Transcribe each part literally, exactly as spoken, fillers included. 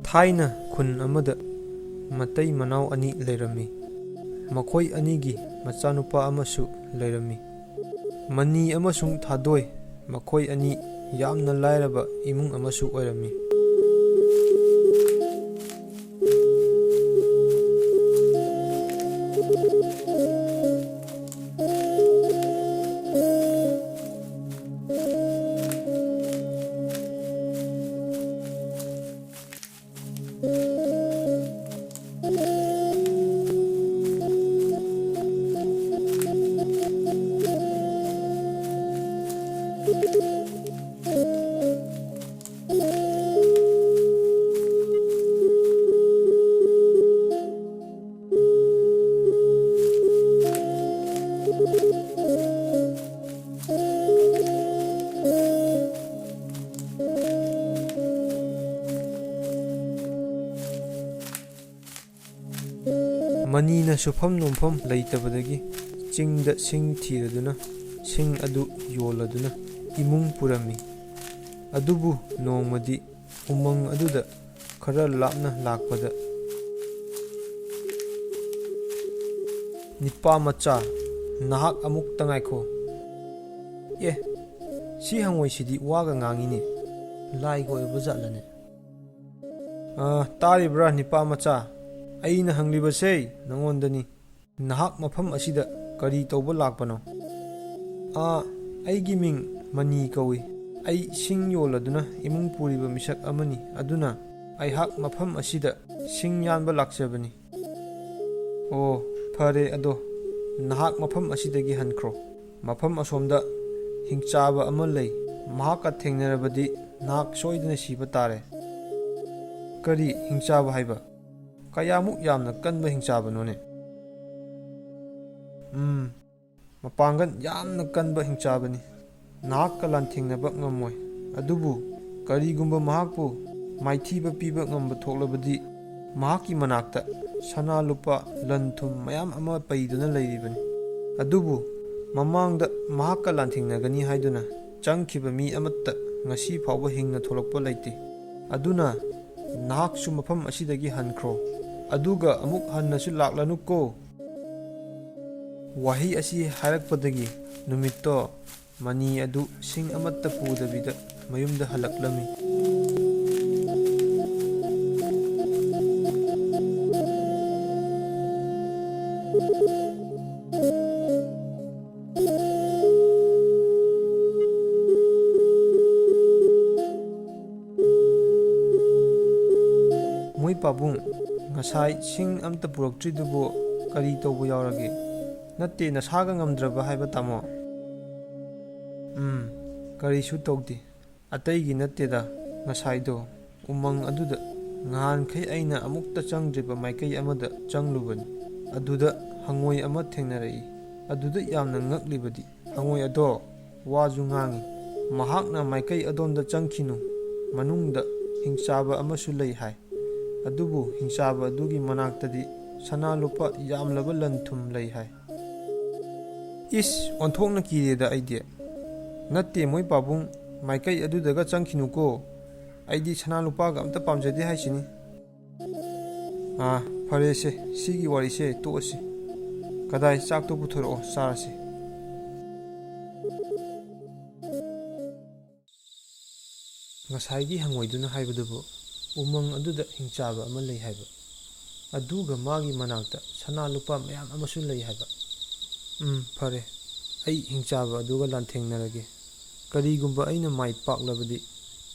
ꯊꯥꯏꯅ ꯈꯨꯟ ꯑꯃꯗ ꯃꯇꯩ ꯃꯅꯥꯎ ꯑꯅꯤ ꯂꯩꯔꯝꯃꯤ꯫ ꯃꯈꯣꯏ ꯑꯅꯤꯒꯤ ꯃꯆꯥꯅꯨꯄꯥ ꯑꯃꯁꯨ ꯂꯩꯔꯝꯃꯤ꯫ ꯃꯅꯤ ꯑꯃꯁꯨꯡ ꯊꯥꯗꯣꯏ, ꯃꯈꯣꯏ ꯑꯅꯤ ꯌꯥꯝꯅ ꯂꯥꯏꯔꯕ ꯏꯃꯨꯡ ꯑꯃꯁꯨ ꯑꯣꯏꯔꯝꯃꯤ꯫ ꯃꯅꯤꯅ ꯁꯨꯐꯝ ꯅꯣꯝꯐꯝ ꯂꯩꯇꯕꯗꯒꯤ ꯆꯤꯡꯗ ꯁꯤꯡ ꯊꯤꯔꯗꯨꯅ ꯁꯤꯡ ꯑꯗꯨ ꯌꯣꯜꯂꯗꯨꯅ ꯏꯃꯨꯡ ꯄꯨꯔꯝꯃꯤ꯫ ꯑꯗꯨꯕꯨ ꯅꯣꯡꯃꯗꯤ ꯎꯃꯪ ꯑꯗꯨꯗ ꯈꯔ ꯂꯥꯞꯅ ꯂꯥꯛꯄꯗ, "ꯅꯤꯄꯥ ꯃꯆꯥ, ꯅꯍꯥꯛ ꯑꯃꯨꯛꯇ ꯉꯥꯏꯈꯣ꯫ ꯑꯦ, ꯁꯤ ꯍꯪꯉꯣꯏꯁꯤꯗꯤ ꯋꯥꯒ ꯉꯥꯡꯉꯤꯅꯦ꯫ ꯂꯥꯏꯒ ꯑꯣꯏꯕ ꯖꯥꯠꯂꯅꯦ?" "ꯑ, ꯇꯥꯔꯤꯕ꯭ꯔꯥ, ꯅꯤꯄꯥ ꯃꯆꯥ? ꯑꯩꯅ ꯍꯪꯂꯤꯕꯁꯦ ꯅꯉꯣꯟꯗꯅꯤ꯫ ꯅꯍꯥꯛ ꯃꯐꯝ ꯑꯁꯤꯗ ꯀꯔꯤ ꯇꯧꯕ ꯂꯥꯛꯄꯅꯣ?" "ꯑ, ꯑꯩꯒꯤ ꯃꯤꯡ ꯃꯅꯤ ꯀꯧꯏ꯫ ꯑꯩ ꯁꯤꯡ ꯌꯣꯜꯂꯗꯨꯅ ꯏꯃꯨꯡ ꯄꯨꯔꯤꯕ ꯃꯤꯁꯛ ꯑꯃꯅꯤ꯫ ꯑꯗꯨꯅ ꯑꯩꯍꯥꯛ ꯃꯐꯝ ꯑꯁꯤꯗ ꯁꯤꯡ ꯌꯥꯟꯕ ꯂꯥꯛꯆꯕꯅꯤ꯫" "ꯑꯣ, ꯐꯔꯦ, ꯑꯗꯣ ꯅꯍꯥꯛ ꯃꯐꯝ ꯑꯁꯤꯗꯒꯤ ꯍꯟꯈ꯭ꯔꯣ꯫ ꯃꯐꯝ ꯑꯁꯣꯝꯗ ꯍꯤꯡꯆꯥꯕ ꯑꯃ ꯂꯩ꯫ ꯃꯍꯥꯛꯀ ꯊꯦꯡꯅꯔꯕꯗꯤ ꯅꯍꯥꯛ ꯁꯣꯏꯗꯅ ꯁꯤꯕ ꯇꯥꯔꯦ꯫" "ꯀꯔꯤ ꯍꯤꯡꯆꯥꯕ ꯍꯥꯏꯕ? ꯀꯌꯥꯃꯨꯛ ꯌꯥꯝꯅ ꯀꯟꯕ ꯍꯤꯡꯆꯥꯕꯅꯣꯅꯦ?" "ꯎꯝ, ꯃꯄꯥꯡꯒꯜ ꯌꯥꯝꯅ ꯀꯟꯕ ꯍꯤꯡꯆꯥꯕꯅꯤ꯫ ꯅꯍꯥꯛꯀ ꯂꯥꯟꯊꯦꯡꯅꯕ ꯉꯝꯃꯣꯏ꯫ ꯑꯗꯨꯕꯨ ꯀꯔꯤꯒꯨꯝꯕ ꯃꯍꯥꯛꯄꯨ ꯃꯥꯏꯊꯤꯕ ꯄꯤꯕ ꯉꯝꯕ ꯊꯣꯛꯂꯕꯗꯤ, ꯃꯍꯥꯛꯀꯤ ꯃꯅꯥꯛꯇ ꯁꯅꯥ ꯂꯨꯄꯥ, ꯂꯟ ꯊꯨꯝ ꯃꯌꯥꯝ ꯑꯃ ꯄꯩꯗꯨꯅ ꯂꯩꯔꯤꯕꯅꯤ꯫ ꯑꯗꯨꯕꯨ ꯃꯃꯥꯡꯗ ꯃꯍꯥꯛꯀ ꯂꯥꯟꯊꯦꯡꯅꯒꯅꯤ ꯍꯥꯏꯗꯨꯅ ꯆꯪꯈꯤꯕ ꯃꯤ ꯑꯃꯠꯇ ꯉꯁꯤ ꯐꯥꯎꯕ ꯍꯤꯡꯅ ꯊꯣꯛꯂꯛꯄ ꯂꯩꯇꯦ꯫ ꯑꯗꯨꯅ ꯅꯍꯥꯛꯁꯨ ꯃꯐꯝ ꯑꯁꯤꯗꯒꯤ ꯍꯟꯈ꯭ꯔꯣ, ꯑꯗꯨꯒ ꯑꯃꯨꯛ ꯍꯟꯅꯁꯨ ꯂꯥꯛꯂꯅꯨꯀꯣ꯫ ꯋꯥꯍꯩ ꯑꯁꯤ ꯍꯥꯏꯔꯛꯄꯗꯒꯤ ꯅꯨꯃꯤꯠꯇꯣ ꯃꯅꯤ ꯑꯗꯨ ꯁꯤꯡ ꯑꯃꯠꯇ ꯄꯨꯗꯕꯤꯗ ꯃꯌꯨꯝꯗ ꯍꯜꯂꯛꯂꯝꯃꯤ꯫ ꯃꯣꯏ ꯄꯥꯕꯨꯡ, ꯉꯁꯥꯏ ꯁꯤꯡ ꯑꯝꯇ ꯄꯨꯔꯛꯇ꯭ꯔꯤꯗꯨꯕꯨ ꯀꯔꯤ ꯇꯧꯕ ꯌꯥꯎꯔꯒꯦ? ꯅꯠꯇꯦ, ꯅꯁꯥꯒ ꯉꯝꯗ꯭ꯔꯕ ꯍꯥꯏꯕ, ꯇꯥꯃꯣ? ꯎꯝ, ꯀꯔꯤꯁꯨ ꯇꯧꯗꯦ꯫ ꯑꯇꯩꯒꯤ ꯅꯠꯇꯦꯗ, ꯉꯁꯥꯏꯗꯣ ꯎꯃꯪ ꯑꯗꯨꯗ ꯉꯍꯥꯟꯈꯩ ꯑꯩꯅ ꯑꯃꯨꯛꯇ ꯆꯪꯗ꯭ꯔꯤꯕ ꯃꯥꯏꯀꯩ ꯑꯃꯗ ꯆꯪꯂꯨꯕꯅꯤ꯫ ꯑꯗꯨꯗ ꯍꯉꯣꯏ ꯑꯃ ꯊꯦꯡꯅꯔꯛꯏ꯫ ꯑꯗꯨꯗ ꯌꯥꯝꯅ ꯉꯛꯂꯤꯕꯗꯤ ꯍꯉꯣꯏ ꯑꯗꯣ ꯋꯥꯁꯨ ꯉꯥꯡꯏ꯫ ꯃꯍꯥꯛꯅ ꯃꯥꯏꯀꯩ ꯑꯗꯣꯝꯗ ꯆꯪꯈꯤꯅꯨ, ꯃꯅꯨꯡꯗ ꯍꯤꯡꯆꯥꯕ ꯑꯃꯁꯨ ꯂꯩ ꯍꯥꯏ꯫ ꯑꯗꯨꯕꯨ ꯍꯤꯡꯆꯥꯕ ꯑꯗꯨꯒꯤ ꯃꯅꯥꯛꯇꯗꯤ ꯁꯅꯥ ꯂꯨꯄꯥ ꯌꯥꯝꯂꯕ ꯂꯟ ꯊꯨꯝ ꯂꯩ ꯍꯥꯏ꯫ ꯏꯁ, ꯑꯣꯟꯊꯣꯛꯅ ꯀꯤꯔꯦꯗ ꯑꯩꯗꯤ꯫ ꯅꯠꯇꯦ, ꯃꯣꯏ ꯄꯥꯕꯨꯡ, ꯃꯥꯏꯀꯩ ꯑꯗꯨꯗꯒ ꯆꯪꯈꯤꯅꯨꯀꯣ꯫ ꯑꯩꯗꯤ ꯁꯅꯥ ꯂꯨꯄꯥꯒ ꯑꯝꯇ ꯄꯥꯝꯖꯗꯦ ꯍꯥꯏꯁꯤꯅꯤ꯫ ꯑꯥ, ꯐꯔꯦꯁꯦ, ꯁꯤꯒꯤ ꯋꯥꯔꯤꯁꯦ ꯇꯣꯛꯑꯁꯤ꯫ ꯀꯗꯥꯏ, ꯆꯥꯛꯇꯣ ꯄꯨꯊꯣꯔꯛꯑꯣ, ꯆꯥꯔꯁꯤ꯫ ꯉꯁꯥꯏꯒꯤ ꯍꯪꯉꯣꯏꯗꯨꯅ ꯍꯥꯏꯕꯗꯨꯕꯨ ꯎꯃꯪ ꯑꯗꯨꯗ ꯍꯤꯡꯆꯥꯕ ꯑꯃ ꯂꯩ ꯍꯥꯏꯕ, ꯑꯗꯨꯒ ꯃꯥꯒꯤ ꯃꯅꯥꯛꯇ ꯁꯅꯥ ꯂꯨꯄꯥ ꯃꯌꯥꯝ ꯑꯃꯁꯨ ꯂꯩ ꯍꯥꯏꯕ꯫ ꯎꯝ, ꯐꯔꯦ, ꯑꯩ ꯍꯤꯡꯆꯥꯕ ꯑꯗꯨꯒ ꯂꯥꯟꯊꯦꯡꯅꯔꯒꯦ꯫ ꯀꯔꯤꯒꯨꯝꯕ ꯑꯩꯅ ꯃꯥꯏ ꯄꯥꯛꯂꯕꯗꯤ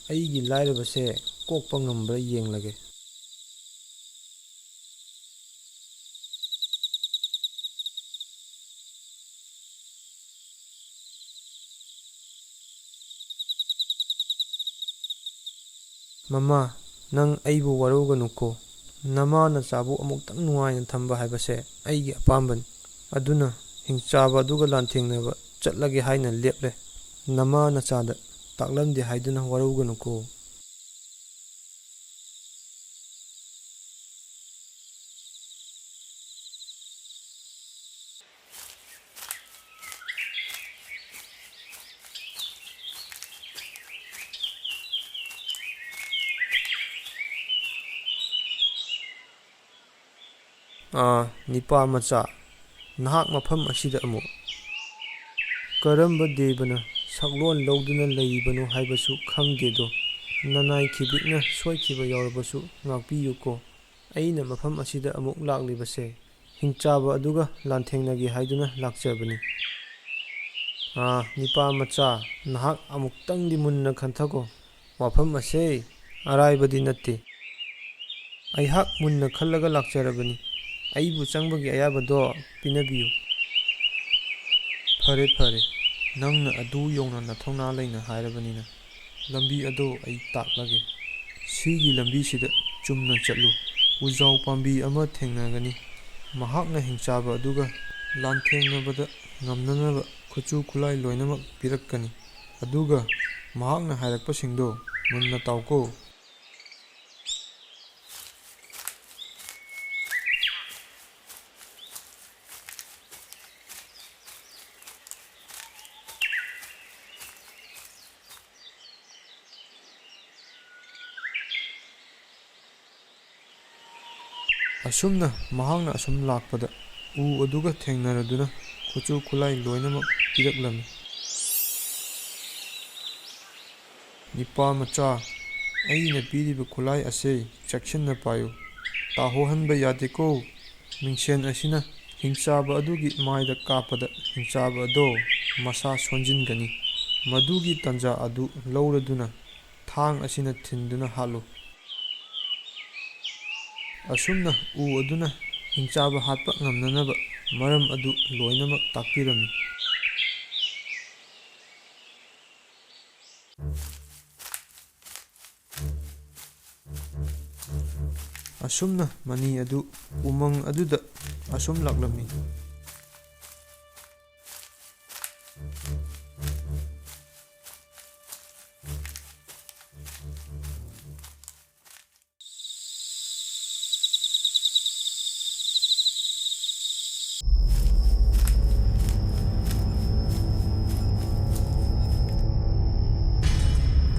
ꯑꯩꯒꯤ ꯂꯥꯏꯔꯕꯁꯦ ꯀꯣꯛꯄ ꯉꯝꯕ꯭ꯔꯥ ꯌꯦꯡꯂꯒꯦ꯫ ꯃꯃꯥ, ꯅꯪ ꯑꯩꯕꯨ ꯋꯥꯔꯧꯒꯅꯨꯀꯣ꯫ ꯅꯃꯥ ꯅꯆꯥꯕꯨ ꯑꯃꯨꯛꯇꯪ ꯅꯨꯡꯉꯥꯏꯅ ꯊꯝꯕ ꯍꯥꯏꯕꯁꯦ ꯑꯩꯒꯤ ꯑꯄꯥꯝꯕꯅꯤ꯫ ꯑꯗꯨꯅ ꯍꯤꯡꯆꯥꯕ ꯑꯗꯨꯒ ꯂꯥꯟꯊꯦꯡꯅꯕ ꯆꯠꯂꯒꯦ ꯍꯥꯏꯅ ꯂꯦꯞꯂꯦ꯫ ꯅꯃꯥ ꯅꯆꯥꯗ ꯇꯥꯛꯂꯝꯗꯦ ꯍꯥꯏꯗꯨꯅ ꯋꯥꯔꯧꯒꯅꯨꯀꯣ꯫ ꯑꯥ, ꯅꯤꯄꯥ ꯃꯆꯥ, ꯅꯍꯥꯛ ꯃꯐꯝ ꯑꯁꯤꯗ ꯑꯃꯨꯛ ꯀꯔꯝꯕ ꯗꯦꯕꯅ ꯁꯛꯂꯣꯟ ꯂꯧꯗꯨꯅ ꯂꯩꯔꯤꯕꯅꯣ ꯍꯥꯏꯕꯁꯨ ꯈꯪꯗꯦꯗꯣ꯫ ꯅꯅꯥꯏ ꯈꯤꯕꯤꯛꯅ ꯁꯣꯏꯈꯤꯕ ꯌꯥꯎꯔꯕꯁꯨ ꯉꯥꯛꯄꯤꯌꯨꯀꯣ꯫ ꯑꯩꯅ ꯃꯐꯝ ꯑꯁꯤꯗ ꯑꯃꯨꯛ ꯂꯥꯛꯂꯤꯕꯁꯦ ꯍꯤꯡꯆꯥꯕ ꯑꯗꯨꯒ ꯂꯥꯟꯊꯦꯡꯅꯒꯦ ꯍꯥꯏꯗꯨꯅ ꯂꯥꯛꯆꯕꯅꯤ꯫ ꯑꯥ, ꯅꯤꯄꯥ ꯃꯆꯥ, ꯅꯍꯥꯛ ꯑꯃꯨꯛꯇꯪꯗꯤ ꯃꯨꯟꯅ ꯈꯟꯊꯀꯣ꯫ ꯋꯥꯐꯝ ꯑꯁꯦ ꯑꯔꯥꯏꯕꯗꯤ ꯅꯠꯇꯦ꯫ ꯑꯩꯍꯥꯛ ꯃꯨꯟꯅ ꯈꯜꯂꯒ ꯂꯥꯛꯆꯔꯕꯅꯤ꯫ ꯑꯩꯕꯨ ꯆꯪꯕꯒꯤ ꯑꯌꯥꯕꯗꯣ ꯄꯤꯅꯕꯤꯌꯨ꯫ ꯐꯔꯦ, ꯐꯔꯦ, ꯅꯪꯅ ꯑꯗꯨ ꯌꯧꯅ ꯅꯊꯧꯅꯥ ꯂꯩꯅ ꯍꯥꯏꯔꯕꯅꯤꯅ, ꯂꯝꯕꯤ ꯑꯗꯣ ꯑꯩ ꯇꯥꯛꯂꯒꯦ꯫ ꯁꯤꯒꯤ ꯂꯝꯕꯤꯁꯤꯗ ꯆꯨꯝꯅ ꯆꯠꯂꯨ꯫ ꯎꯖꯥꯎ ꯄꯥꯝꯕꯤ ꯑꯃ ꯊꯦꯡꯅꯒꯅꯤ꯫ ꯃꯍꯥꯛꯅ ꯍꯤꯡꯆꯥꯕ ꯑꯗꯨꯒ ꯂꯥꯟꯊꯦꯡꯅꯕꯗ ꯉꯝꯅꯅꯕ ꯈꯨꯠꯁꯨ ꯈꯨꯠꯂꯥꯏ ꯂꯣꯏꯅꯃꯛ ꯄꯤꯔꯛꯀꯅꯤ꯫ ꯑꯗꯨꯒ ꯃꯍꯥꯛꯅ ꯍꯥꯏꯔꯛꯄꯁꯤꯡꯗꯣ ꯃꯨꯟꯅ ꯇꯥꯎꯀꯣ꯫ ꯑꯁꯨꯝꯅ ꯃꯍꯥꯛꯅ ꯑꯁꯨꯝ ꯂꯥꯛꯄꯗ ꯎ ꯑꯗꯨꯒ ꯊꯦꯡꯅꯔꯗꯨꯅ ꯈꯨꯠꯁꯨ ꯈꯨꯠꯂꯥꯏ ꯂꯣꯏꯅꯃꯛ ꯄꯤꯔꯛꯂꯝꯃꯤ꯫ ꯅꯤꯄꯥ ꯃꯆꯥ, ꯑꯩꯅ ꯄꯤꯔꯤꯕ ꯈꯨꯠꯂꯥꯏ ꯑꯁꯦ ꯆꯦꯛꯁꯤꯟꯅ ꯄꯥꯏꯌꯨ꯫ ꯇꯥꯍꯧꯍꯟꯕ ꯌꯥꯗꯦꯀꯣ꯫ ꯃꯤꯡꯁꯦꯟ ꯑꯁꯤꯅ ꯍꯤꯡꯆꯥꯕ ꯑꯗꯨꯒꯤ ꯃꯥꯏꯗ ꯀꯥꯞꯄꯗ ꯍꯤꯡꯆꯥꯕ ꯑꯗꯣ ꯃꯁꯥ ꯁꯣꯟꯖꯤꯟꯒꯅꯤ꯫ ꯃꯗꯨꯒꯤ ꯇꯥꯟꯖꯥ ꯑꯗꯨ ꯂꯧꯔꯗꯨꯅ ꯊꯥꯡ ꯑꯁꯤꯅ ꯊꯤꯟꯗꯨꯅ ꯍꯥꯠꯂꯨ꯫ ꯑꯁꯨꯝꯅ ꯎ ꯑꯗꯨꯅ ꯍꯤꯡꯆꯥꯕ ꯍꯥꯠꯄ ꯉꯝꯅꯅꯕ ꯃꯔꯝ ꯑꯗꯨ ꯂꯣꯏꯅꯃꯛ ꯇꯥꯛꯄꯤꯔꯝꯃꯤ꯫ ꯑꯁꯨꯝꯅ ꯃꯅꯤ ꯑꯗꯨ ꯎꯃꯪ ꯑꯗꯨꯗ ꯑꯁꯨꯝ ꯂꯥꯛꯂꯝꯃꯤ꯫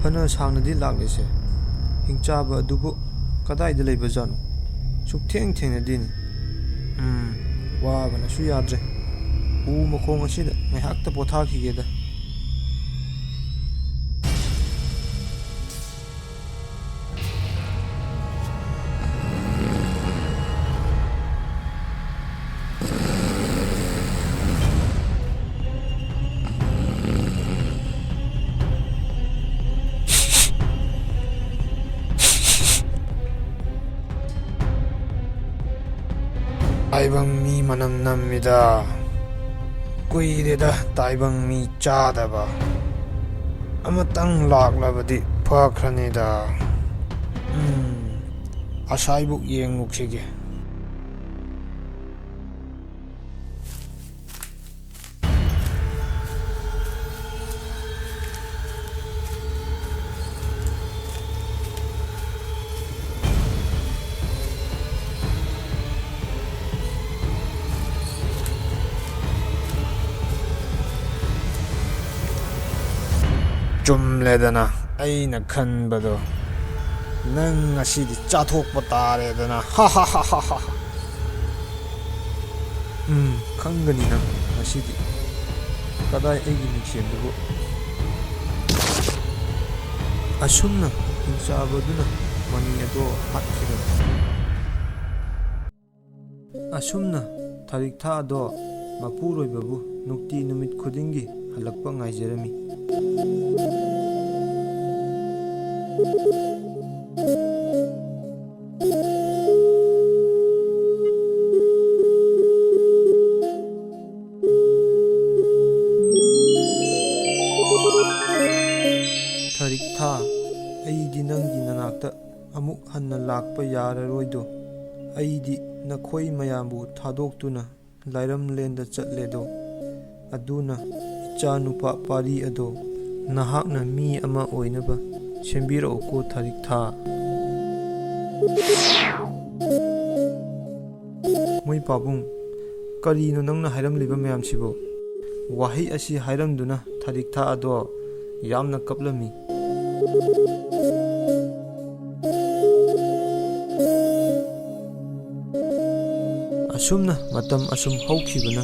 ꯐꯅ ꯁꯥꯡꯅꯗꯤ ꯂꯥꯛꯂꯤꯁꯦ, ꯍꯤꯡꯆꯥꯕ ꯑꯗꯨꯕꯨ ꯀꯗꯥꯏꯗ ꯂꯩꯕꯖꯥꯠꯅꯣ? ꯁꯨꯛꯊꯦꯡ ꯊꯦꯡꯅꯗꯦꯅꯦ꯫ ꯎꯝ, ꯋꯥꯕꯅꯁꯨ ꯌꯥꯗ꯭ꯔꯦ꯫ ꯎ ꯃꯈꯣꯡ ꯑꯁꯤꯗ ꯉꯥꯏꯍꯥꯛꯇ ꯄꯣꯊꯥꯈꯤꯒꯦꯗ꯫ ꯇꯥꯏꯕꯪ ꯃꯤ ꯃꯅꯝ ꯅꯝꯃꯤꯗ꯫ ꯀꯨꯏꯔꯦꯗ ꯇꯥꯏꯕꯪ ꯃꯤ ꯆꯥꯗꯕ꯫ ꯑꯃꯇꯪ ꯂꯥꯛꯂꯕꯗꯤ ꯐꯈ꯭ꯔꯅꯤꯗ꯫ ꯎꯝ, ꯑꯁꯥꯏꯕꯨꯛ ꯌꯦꯡꯉꯨꯈꯤꯒꯦ꯫ ꯆꯨꯝꯂꯦꯗꯅ ꯑꯩꯅ ꯈꯟꯕꯗꯣ꯫ ꯅꯪ ꯉꯁꯤꯗꯤ ꯆꯥꯊꯣꯛꯄ ꯇꯥꯔꯦꯗꯅ꯫ ꯍꯥ ꯍꯥ ꯍꯥ ꯍꯥ ꯍꯥ꯫ ꯎꯝ, ꯈꯪꯒꯅꯤ ꯅꯪ ꯉꯁꯤꯗꯤ꯫ ꯀꯗꯥꯏ ꯑꯩꯒꯤ ꯃꯤꯡꯁꯦꯜꯗꯨꯕꯨ? ꯑꯁꯨꯝꯅ ꯍꯤꯡꯆꯥꯕꯗꯨꯅ ꯃꯅꯤ ꯑꯗꯣ ꯍꯥꯠꯈꯤꯕꯅꯤ꯫ ꯑꯁꯨꯝꯅ ꯊꯔꯤꯛꯊꯥ ꯑꯗꯣ ꯃꯄꯨꯔꯣꯏꯕꯕꯨ ꯅꯨꯡꯇꯤ ꯅꯨꯃꯤꯠ ꯈꯨꯗꯤꯡꯒꯤ ꯍꯜꯂꯛꯄ ꯉꯥꯏꯖꯔꯝꯃꯤ꯫ ꯊꯔꯤꯛꯊꯥ, ꯑꯩꯗꯤ ꯅꯪꯒꯤ ꯅꯅꯥꯛꯇ ꯑꯃꯨꯛ ꯍꯟꯅ ꯂꯥꯛꯄ ꯌꯥꯔꯔꯣꯏꯗꯣ꯫ ꯑꯩꯗꯤ ꯅꯈꯣꯏ ꯃꯌꯥꯝꯕꯨ ꯊꯥꯗꯣꯛꯇꯨꯅ ꯂꯥꯏꯔꯝꯂꯦꯟꯗ ꯆꯠꯂꯦꯗꯣ꯫ ꯑꯗꯨꯅ ꯏꯆꯥꯅꯨꯄꯥ ꯄꯥꯔꯤ ꯑꯗꯣ ꯅꯍꯥꯛꯅ ꯃꯤ ꯑꯃ ꯑꯣꯏꯅꯕ ꯁꯦꯝꯕꯤꯔꯛꯎꯀꯣ ꯊꯔꯤꯛꯊꯥ꯫ ꯃꯣꯏ ꯄꯥꯕꯨꯡ, ꯀꯔꯤꯅꯣ ꯅꯪꯅ ꯍꯥꯏꯔꯝꯂꯤꯕ ꯃꯌꯥꯝꯁꯤꯕꯨ? ꯋꯥꯍꯩ ꯑꯁꯤ ꯍꯥꯏꯔꯝꯗꯨꯅ ꯊꯔꯤꯛꯊꯥ ꯑꯗꯣ ꯌꯥꯝꯅ ꯀꯞꯂꯝꯃꯤ꯫ ꯑꯁ-, ꯑꯁꯨꯝꯅ ꯃꯇꯝ ꯑꯁꯨꯝ ꯍꯧꯈꯤꯕꯅ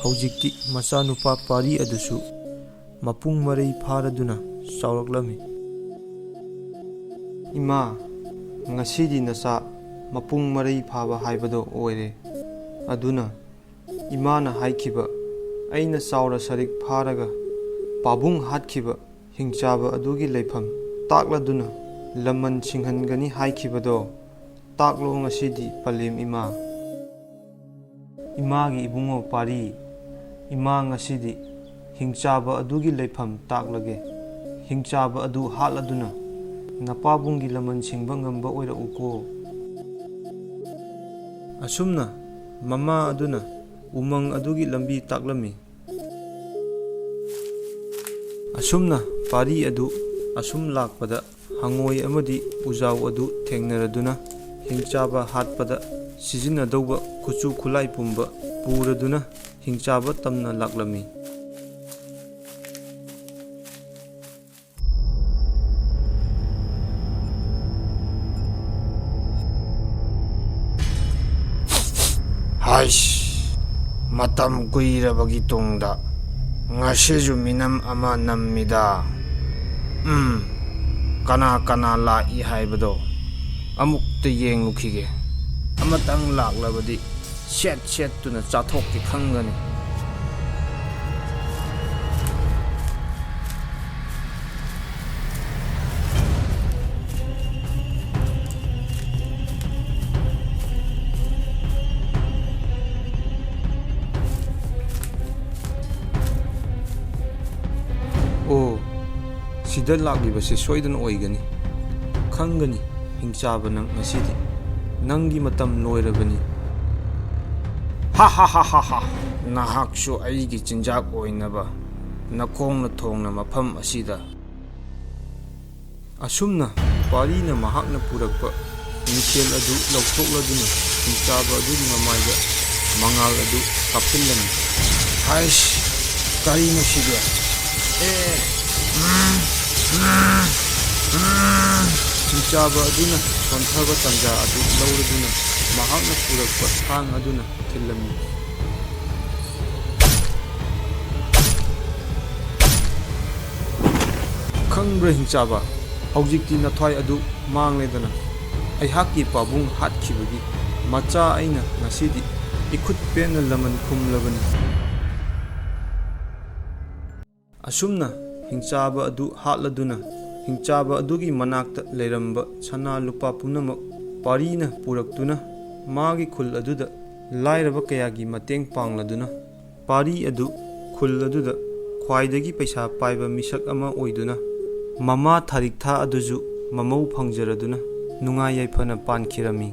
ꯍꯧꯖꯤꯛꯇꯤ ꯃꯆꯥꯅꯨꯄꯥ ꯄꯥꯔꯤ ꯑꯗꯨꯁꯨ ꯃꯄꯨꯡ ꯃꯔꯩ ꯐꯥꯔꯗꯨꯅ ꯆꯥꯎꯔꯛꯂꯝꯃꯤ꯫ "ꯏꯃꯥ, ꯉꯁꯤꯗꯤ ꯅꯆꯥ ꯃꯄꯨꯡ ꯃꯔꯩ ꯐꯥꯕ ꯍꯥꯏꯕꯗꯣ ꯑꯣꯏꯔꯦ꯫ ꯑꯗꯨꯅ ꯏꯃꯥꯅ ꯍꯥꯏꯈꯤꯕ, ꯑꯩꯅ ꯆꯥꯎꯔ ꯁꯔꯤꯛ ꯐꯥꯔꯒ ꯄꯥꯕꯨꯡ ꯍꯥꯠꯈꯤꯕ ꯍꯤꯡꯆꯥꯕ ꯑꯗꯨꯒꯤ ꯂꯩꯐꯝ ꯇꯥꯛꯂꯗꯨꯅ ꯂꯃꯟ ꯁꯤꯡꯍꯟꯒꯅꯤ ꯍꯥꯏꯈꯤꯕꯗꯣ ꯇꯥꯛꯂꯣ ꯉꯁꯤꯗꯤ, ꯄꯂꯦꯝ ꯏꯃꯥ꯫" "ꯏꯃꯥꯒꯤ ꯏꯕꯨꯡꯉꯣ ꯄꯥꯔꯤ, ꯏꯃꯥ ꯉꯁꯤꯗꯤ ꯍꯤꯡꯆꯥꯕ ꯑꯗꯨꯒꯤ ꯂꯩꯐꯝ ꯇꯥꯛꯂꯒꯦ꯫ ꯍꯤꯡꯆꯥꯕ ꯑꯗꯨ ꯍꯥꯠꯂꯗꯨꯅ ꯅꯄꯥꯕꯨꯡꯒꯤ ꯂꯃꯟ ꯁꯤꯡꯕ ꯉꯝꯕ ꯑꯣꯏꯔꯛꯎꯀꯣ꯫" ꯑꯁꯨꯝꯅ ꯃꯃꯥ ꯑꯗꯨꯅ ꯎꯃꯪ ꯑꯗꯨꯒꯤ ꯂꯝꯕꯤ ꯇꯥꯛꯂꯝꯃꯤ꯫ ꯑꯁꯨꯝꯅ ꯄꯥꯔꯤ ꯑꯗꯨ ꯑꯁꯨꯝ ꯂꯥꯛꯄꯗ ꯍꯉꯣꯏ ꯑꯃꯗꯤ ꯎꯖꯥꯎ ꯑꯗꯨ ꯊꯦꯡꯅꯔꯗꯨꯅ ꯍꯤꯡꯆꯥꯕ ꯍꯥꯠꯄꯗ ꯁꯤꯖꯤꯟꯅꯗꯧꯕ ꯈꯨꯠꯁꯨ ꯈꯨꯠꯂꯥꯏ ꯄꯨꯝꯕ ꯄꯨꯔꯗꯨꯅ ꯍꯤꯡꯆꯥꯕ ꯇꯝꯅ ꯂꯥꯛꯂꯝꯃꯤ꯫ ꯍꯥꯏꯁ, ꯃꯇꯝ ꯀꯨꯏꯔꯕꯒꯤ ꯇꯨꯡꯗ ꯉꯁꯤꯁꯨ ꯃꯤꯅꯝ ꯑꯃ ꯅꯝꯃꯤꯗ꯫ ꯎꯝ, ꯀꯅꯥ ꯀꯅꯥ ꯂꯥꯛꯏ ꯍꯥꯏꯕꯗꯣ ꯑꯃꯨꯛꯇ ꯌꯦꯡꯂꯨꯈꯤꯒꯦ꯫ ꯑꯃꯇꯪ ꯂꯥꯛꯂꯕꯗꯤ ꯁꯦꯠ ꯁꯦꯠꯇꯨꯅ ꯆꯥꯊꯣꯛꯀꯦ ꯈꯪꯒꯅꯤ꯫ ꯑꯣ, ꯁꯤꯗ ꯂꯥꯛꯂꯤꯕꯁꯦ ꯁꯣꯏꯗꯅ ꯑꯣꯏꯒꯅꯤ꯫ ꯈꯪꯒꯅꯤ, ꯍꯤꯡꯆꯥꯕ ꯅꯪ ꯉꯁꯤꯗꯤ꯫ ꯅꯪꯒꯤ ꯃꯇꯝ ꯂꯣꯏꯔꯕꯅꯤ꯫ ꯍꯥ ꯍꯥ ꯍꯥ ꯍꯥ ꯍꯥ! ꯅꯍꯥꯛꯁꯨ ꯑꯩꯒꯤ ꯆꯤꯟꯖꯥꯛ ꯑꯣꯏꯅꯕ ꯅꯈꯣꯡꯅ ꯊꯣꯡꯅ ꯃꯐꯝ ꯑꯁꯤꯗ꯫ ꯑꯁꯨꯝꯅ ꯄꯥꯔꯤꯅ ꯃꯍꯥꯛꯅ ꯄꯨꯔꯛꯄ ꯃꯤꯡꯁꯦꯜ ꯑꯗꯨ ꯂꯧꯊꯣꯛꯂꯗꯨꯅ ꯍꯤꯡꯆꯥꯕ ꯑꯗꯨꯒꯤ ꯃꯃꯥꯏꯗ ꯃꯉꯥꯜ ꯑꯗꯨ ꯀꯥꯞꯁꯤꯜꯂꯝꯃꯤ꯫ ꯍꯥꯏꯁ, ꯀꯔꯤꯅꯣ ꯁꯤꯗꯤ? ꯑꯦ, ꯎꯝ, ꯎꯝ, ꯎꯝ꯫ ꯍꯤꯡꯆꯥꯕ ꯑꯗꯨꯅ ꯁꯣꯟꯊꯕ ꯇꯥꯟꯖꯥ ꯑꯗꯨ ꯂꯧꯔꯗꯨꯅ ꯃꯍꯥꯛꯅ ꯄꯨꯔꯛꯄ ꯊꯥꯡ ꯑꯗꯨꯅ ꯊꯤꯜꯂꯝꯃꯤ꯫ "ꯈꯪꯕ꯭ꯔꯥ ꯍꯤꯡꯆꯥꯕ, ꯍꯧꯖꯤꯛꯇꯤ ꯅꯊ꯭ꯋꯥꯏ ꯑꯗꯨ ꯃꯥꯡꯂꯦꯗꯅ꯫ ꯑꯩꯍꯥꯛꯀꯤ ꯄꯥꯕꯨꯡ ꯍꯥꯠꯈꯤꯕꯒꯤ ꯃꯆꯥ ꯑꯩꯅ ꯉꯁꯤꯗꯤ ꯏꯈꯨꯠ ꯄꯦꯟꯅ ꯂꯃꯟ ꯈꯨꯝꯂꯕꯅꯤ꯫" ꯑꯁꯨꯝꯅ ꯍꯤꯡꯆꯥꯕ ꯑꯗꯨ ꯍꯥꯠꯂꯗꯨꯅ, ꯍꯤꯡꯆꯥꯕ ꯑꯗꯨꯒꯤ ꯃꯅꯥꯛꯇ ꯂꯩꯔꯝꯕ ꯁꯅꯥ ꯂꯨꯄꯥ ꯄꯨꯝꯅꯃꯛ ꯄꯥꯔꯤꯅ ꯄꯨꯔꯛꯇꯨꯅ, ꯃꯥꯒꯤ ꯈꯨꯜ ꯑꯗꯨꯗ ꯂꯥꯏꯔꯕ ꯀꯌꯥꯒꯤ ꯃꯇꯦꯡ ꯄꯥꯡꯂꯗꯨꯅ, ꯄꯥꯔꯤ ꯑꯗꯨ ꯈꯨꯜ ꯑꯗꯨꯗ ꯈ꯭ꯋꯥꯏꯗꯒꯤ ꯄꯩꯁꯥ ꯄꯥꯏꯕ ꯃꯤꯁꯛ ꯑꯃ ꯑꯣꯏꯗꯨꯅ, ꯃꯃꯥ ꯊꯥꯔꯤꯛꯊꯥ ꯑꯗꯨꯁꯨ ꯃꯃꯧ ꯐꯪꯖꯔꯗꯨꯅ ꯅꯨꯡꯉꯥꯏ ꯌꯥꯏꯐꯅ ꯄꯥꯟꯈꯤꯔꯝꯃꯤ꯫